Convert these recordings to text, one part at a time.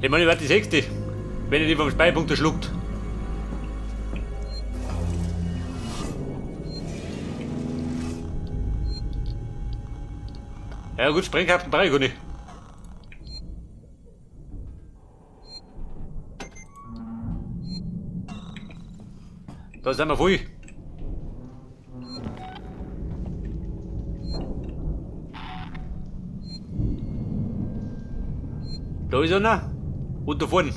Ich meine, ich werde die sechste, wenn ich die vom Speipunkt erschluckt. Ja gut, Sprengkapseln brauche ich gar nicht. Da sind wir voll. Da ist einer. Und da vorne.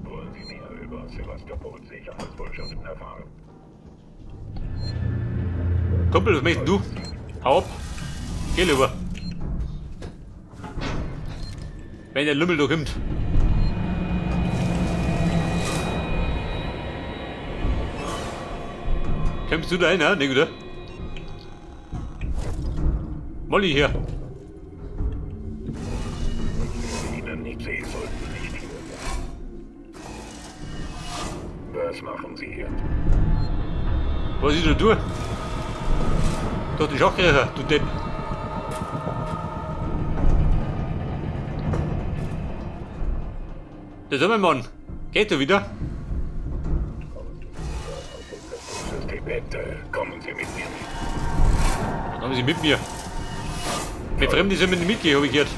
Wollen Sie mehr über Sevastopols Sicherheitsvorschriften erfahren? Kumpel, was möchtest du? Hau ab. Geh lieber. Wenn der Lümmel da kommt. Kommst du da hin, ne? Oder? Molly hier. Ihnen nicht, Sie sollten nicht hier sein. Was machen Sie hier? Was ist denn du? Da die Schachkricher, du Depp. Das ist mein Mann. Geht er wieder? Bitte kommen Sie mit mir mit. Kommen Sie mit mir. Mit Fremden sollen wir nicht mitgehen, habe ich gehört.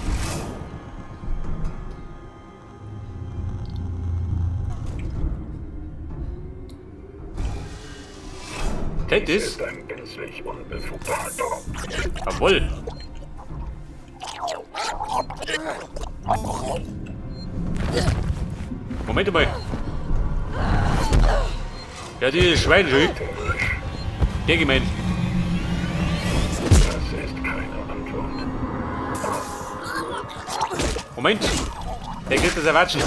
Kennt Dies es? ist ein gänzlich unbefugter Jawohl. Moment mal. Ja, dieses Schwein schon. Der gemeint. Das ist keine Antwort. Moment. Der kriegt das Erwatschen.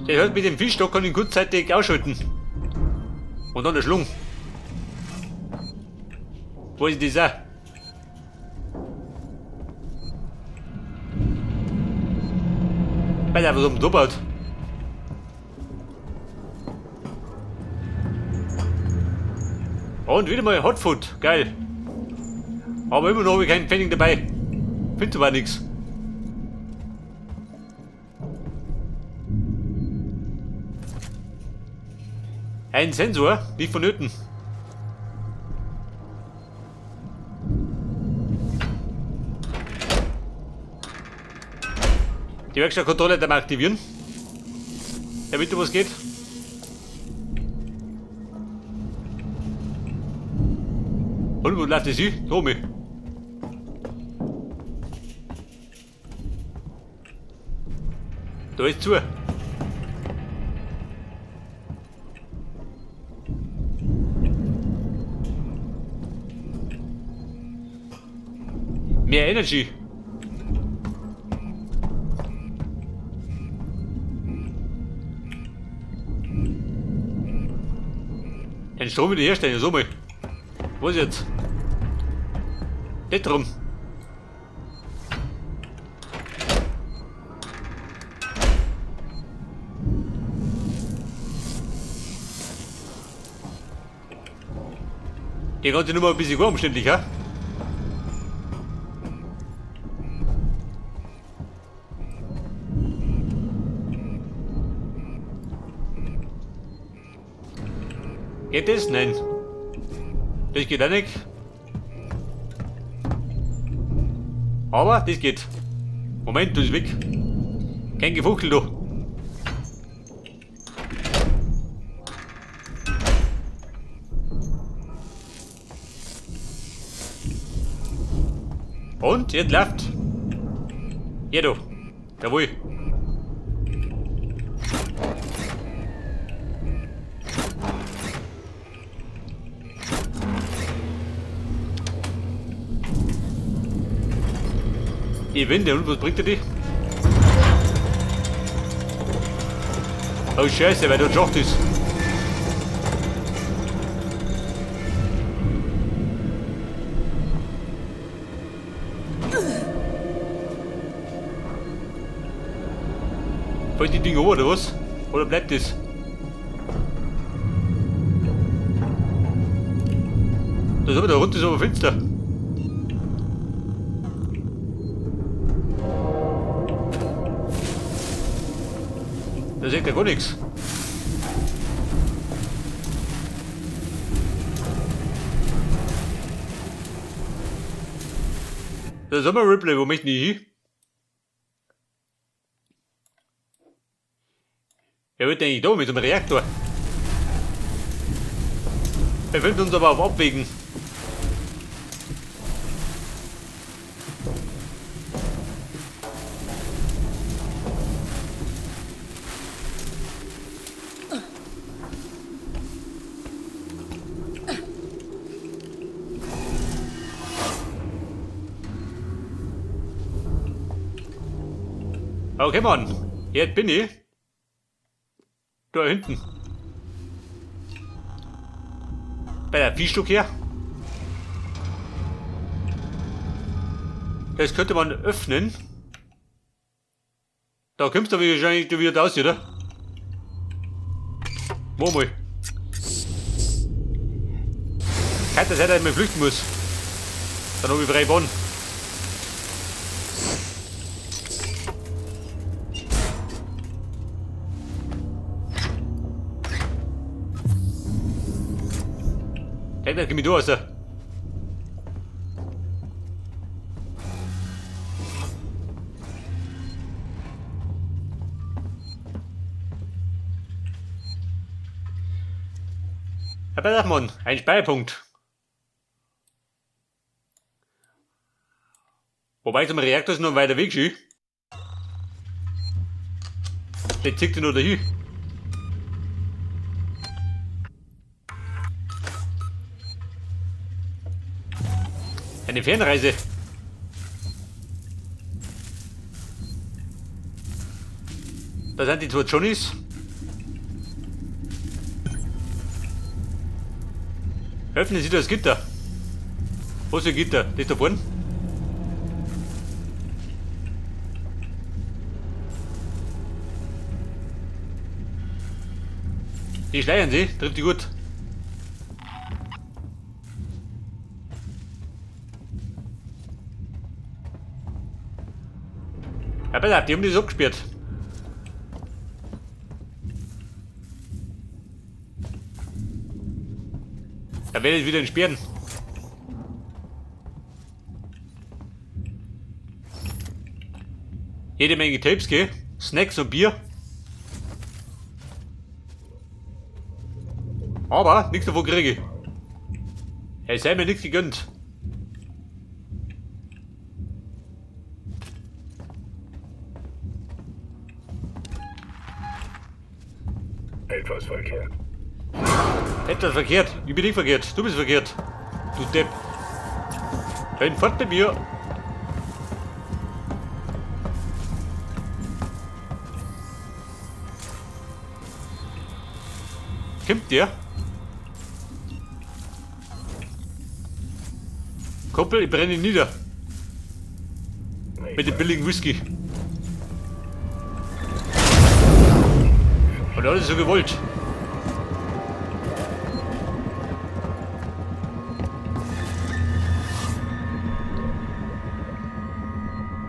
Der hört mit dem Fischstock kann ihn kurzzeitig ausschalten. Und dann der Schlung. Wo ist dieser? Weil er was um baut. Und wieder mal Hot Food. Geil. Aber immer noch habe ich keinen Pfennig dabei. Findest aber nichts. Ein Sensor, nicht vonnöten. Die Werkstattkontrolle dann aktivieren. Damit da was geht. Und wo läuft das hin? Da oben. Da ist zu. Mehr Energy. Den Strom wieder herstellen, so mal. Was jetzt? Nicht drum. Die ganze Nummer ein bisschen umständlich, ja? Geht das? Nein. Das geht auch nicht. Aber das geht. Moment, du bist weg. Kein Gefuchtel, du. Und, jetzt läuft. Ja, du. Jawohl. Die Winde, und was bringt dir die? Oh Scheiße, weil dort Schacht ist. Fällt die Dinge um, oder was? Oder bleibt das? Da ist aber da runter ist aber finster. Da seht ihr gar nichts. Da ist immer Ripley, wo möchten die hin? Er wird eigentlich da mit dem Reaktor. Er filmt uns aber auf Abwägen. Okay, Mann. Jetzt bin ich. Da hinten. Bei der Viehstück her. Das könnte man öffnen. Da kommst du wahrscheinlich wieder raus, oder? Wo mal? Kann das sein, dass ich mal flüchten muss? Dann habe ich frei Bahn. Da komm ich da raus. Ja, pass auf, Mann, ein Speicherpunkt. Wobei zum Reaktor ist noch ein weiter Weg, schön. Der zieht ja noch dahin. Eine Fernreise. Da sind die zwei Johnnies. Öffnen Sie das Gitter. Wo ist das Gitter? Das da vorne? Die schleiern sie, trifft die gut. Ja, pass auf, die haben das abgesperrt. Da werde ich wieder entsperren. Jede Menge Tapes, gell? Snacks und Bier. Aber nichts davon kriege ich. Es sei mir nichts gegönnt. Etwas verkehrt. Etwas verkehrt. Ich bin nicht verkehrt. Du bist verkehrt. Du Depp. Renn fort mit mir. Kommt der? Kumpel, ich brenne ihn nieder. Mit dem billigen Whisky. Und alles so gewollt.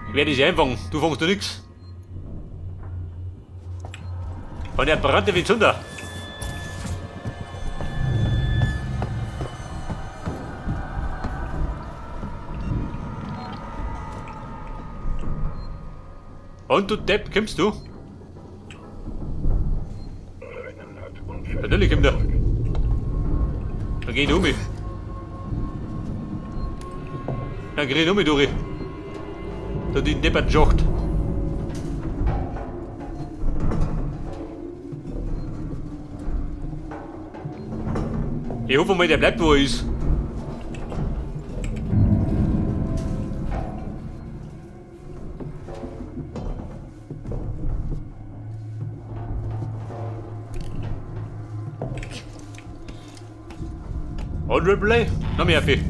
Ich werde dich einfangen. Du fängst du nix. Und er brannte wie Zunder. Und du Depp, kommst du? Natürlich kommt er. Dann geh ich um mich. Dann geh ich um mich durch. Da die Deppert joggt. Ich hoffe mal, der bleibt, wo er ist. Und Ripley? Noch mehr Vieh.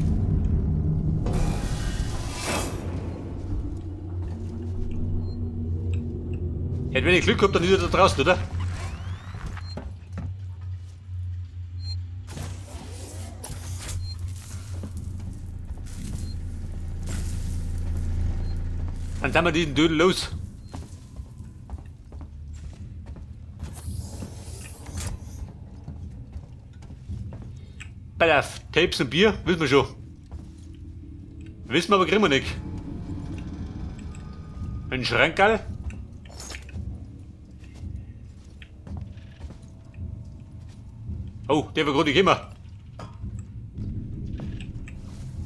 Hätte, wenn ich Glück gehabt, dann ist er da draußen, oder? Dann sind wir diesen Dödel los. Bei der Tapes und Bier, wissen wir schon. Wissen wir aber kriegen wir nicht. Ein Schrankerl. Oh, der war gerade gekommen.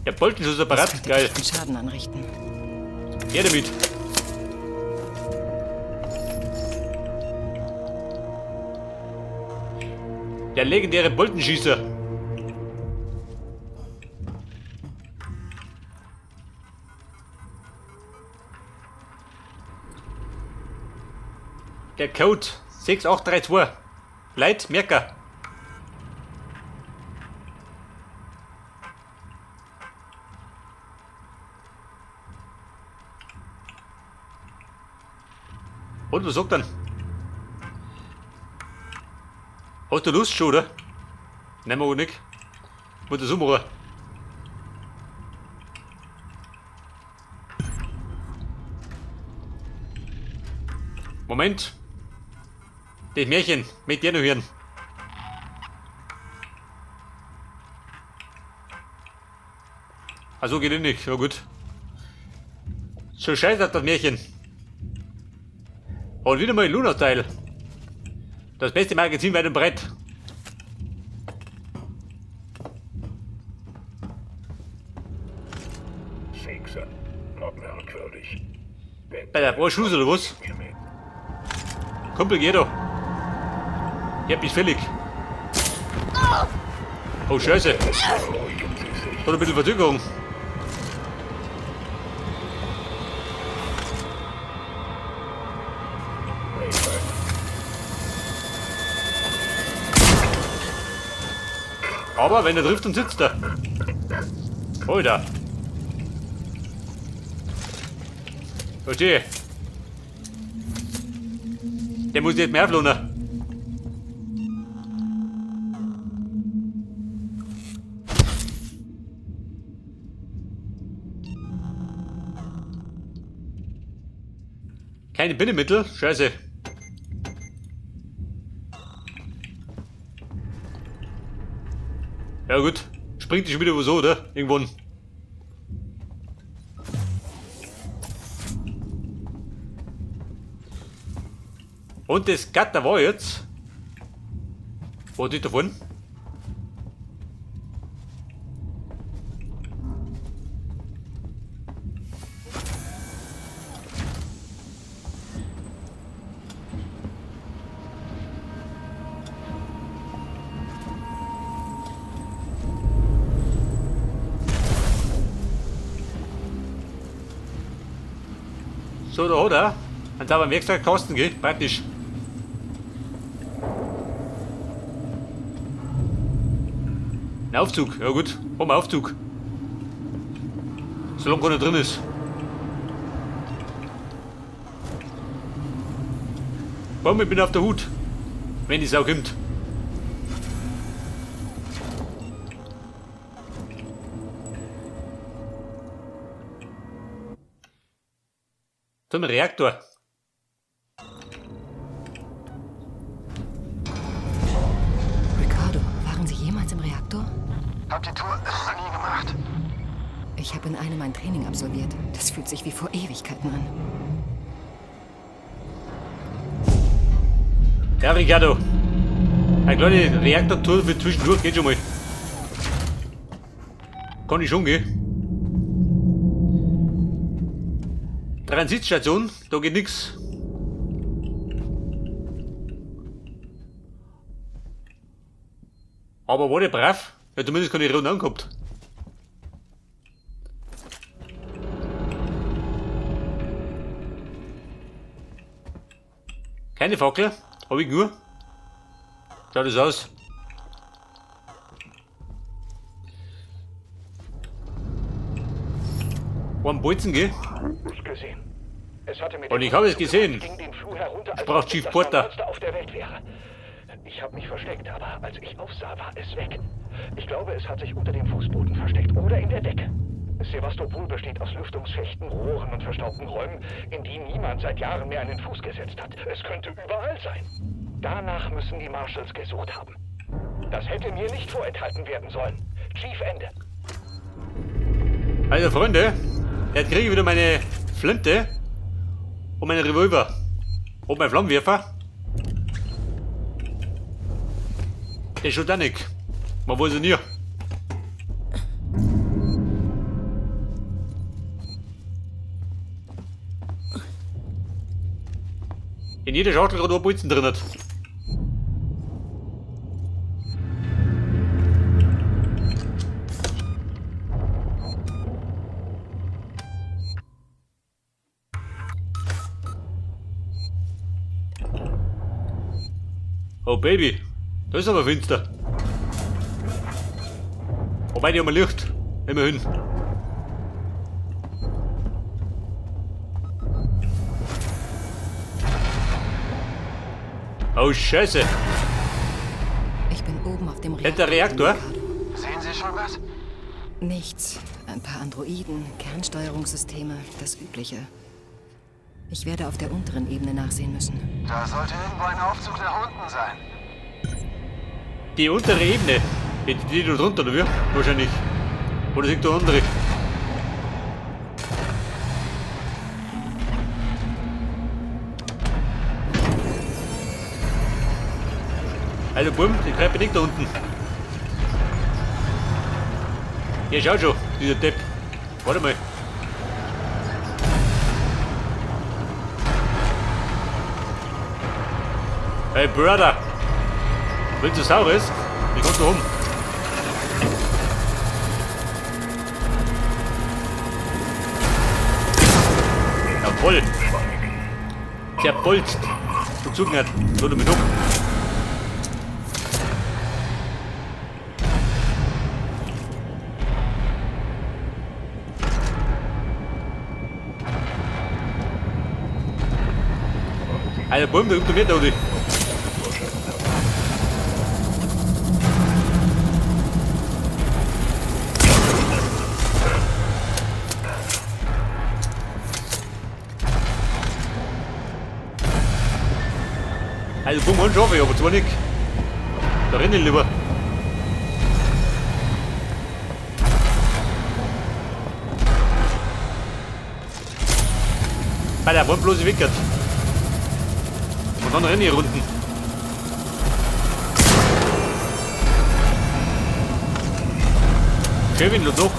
Der Boltenschussapparat, geil. Schaden anrichten. Her damit. Der legendäre Boltenschießer. Der Code 6832. Leit, Merker. Und was sagt dann? Hast du Lust schon, oder? Nein, mag ich nicht. Muss das so machen. Moment. Das Märchen möchte ich noch hören. Also geht eh nicht. Ja gut. So scheiße auf das Märchen. Und wieder mal Luna-Style. Das beste Magazin weit und breit. Merkwürdig. Bei der Schuss oder was? Kumpel, geh doch. Ich hab mich fällig. Oh, Scheiße. Hat ein bisschen Verzögerung. Aber wenn er trifft, dann sitzt er. Alter. Verstehe. Der muss jetzt mehr auflohnen. Keine Bindemittel? Scheiße. Ja gut, springt die schon wieder wo so, oder? Irgendwann. Und das Gatter war jetzt. Wo ist da vorne? So, da hat er. Und da beim Werkzeugkasten, gell? Praktisch. Ein Aufzug, ja gut, haben wir Aufzug. Solange keiner drin ist. Baum, ich bin auf der Hut. Wenn die Sau kommt. Zum Reaktor. Ricardo, waren Sie jemals im Reaktor? Hab die Tour nie gemacht. Ich habe in einem ein Training absolviert. Das fühlt sich wie vor Ewigkeiten an. Ja, Ricardo. Eine kleine Reaktortour für zwischendurch geht schon mal. Kann ich schon gehen. Transitstation, da geht nix. Aber war der brav? Ja, zumindest keine Runde angehabt. Keine Fackel, hab ich nur. Schaut das aus. Ein Bolzen, gell? Gesehen. Es hatte mit Und ich habe es gesehen. Ging den Flur herunter, als Sprach ob Chief das Porter. Normalste auf der Welt wäre. Ich habe mich versteckt, aber als ich aufsah, war es weg. Ich glaube, es hat sich unter dem Fußboden versteckt oder in der Decke. Sevastopol besteht aus Lüftungsschächten, Rohren und verstaubten Räumen, in die niemand seit Jahren mehr einen Fuß gesetzt hat. Es könnte überall sein. Danach müssen die Marshals gesucht haben. Das hätte mir nicht vorenthalten werden sollen. Chief, Ende. Also Freunde, jetzt kriege ich wieder meine Flinte und meine Revolver und mein Flammenwerfer. Der schaut auch nicht. Man weiß ja nie. In jeder Schachtel gerade ein Bolzen drin hat. Oh Baby, da ist aber finster. Wobei die haben Licht. Immerhin. Oh Scheiße. Ich bin oben auf dem Hinter Reaktor? Sehen Sie schon was? Nichts. Ein paar Androiden, Kernsteuerungssysteme, das Übliche. Ich werde auf der unteren Ebene nachsehen müssen. Da sollte irgendwo ein Aufzug nach unten sein. Die untere Ebene. Die da drunter, oder wie? Wahrscheinlich. Oder sind da andere? Also Bumm, die Treppe liegt da unten. Ja, schau schon, dieser Depp. Warte mal. Hey Brother! Willst du Saures? Wie kommst du rum? Jawohl! Zerbolzt! Und zugen hat. So, du mit um. Alter, Bumm, da kommt noch mehr da, oder? Also Bumm, einen schaffe ich, aber zwar nicht. Da renne ich lieber. Alter, wollen bloß wickert. Und dann renne ich Runden. Kevin, los doch.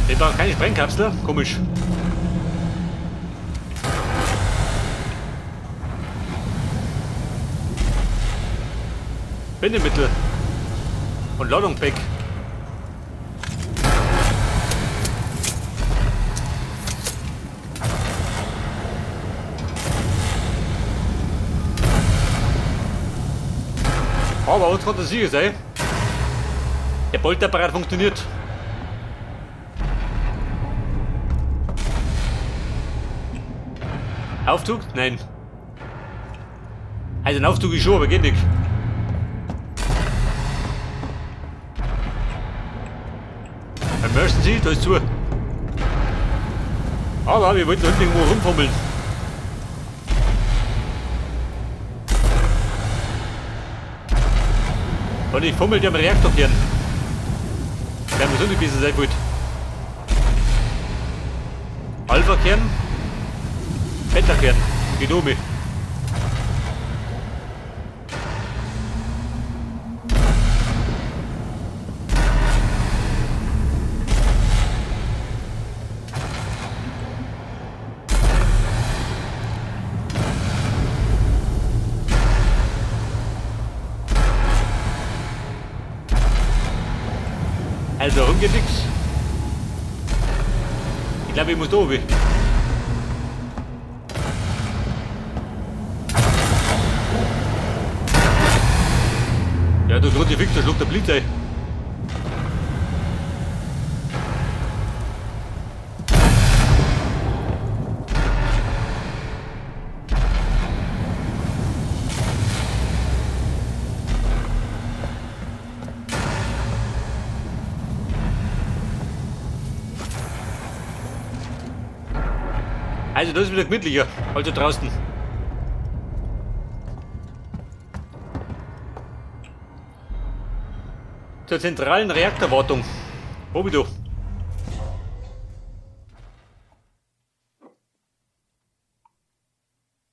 Ich brauche keine Sprengkapsel, komisch. Bindemittel und Ladung weg. Aber uns kann das sicher sein. Der Boltapparat funktioniert. Aufzug? Nein. Also ein Aufzug ist schon, aber geht nicht. Emergency, da ist zu. Aber wir wollten da hinten irgendwo rumfummeln. Und ich fummel am Reaktorkern. Werden wir so nicht gewesen sein wollt. Alpha-Kern, Beta-Kern, geht um. Also rum geht nix. Ich glaube, ich muss da oben. Ja, du Kruzifix, da schluckt der Blitz ein. Also das ist wieder gemütlicher, also draußen. Zur zentralen Reaktorwartung. Wo bist du?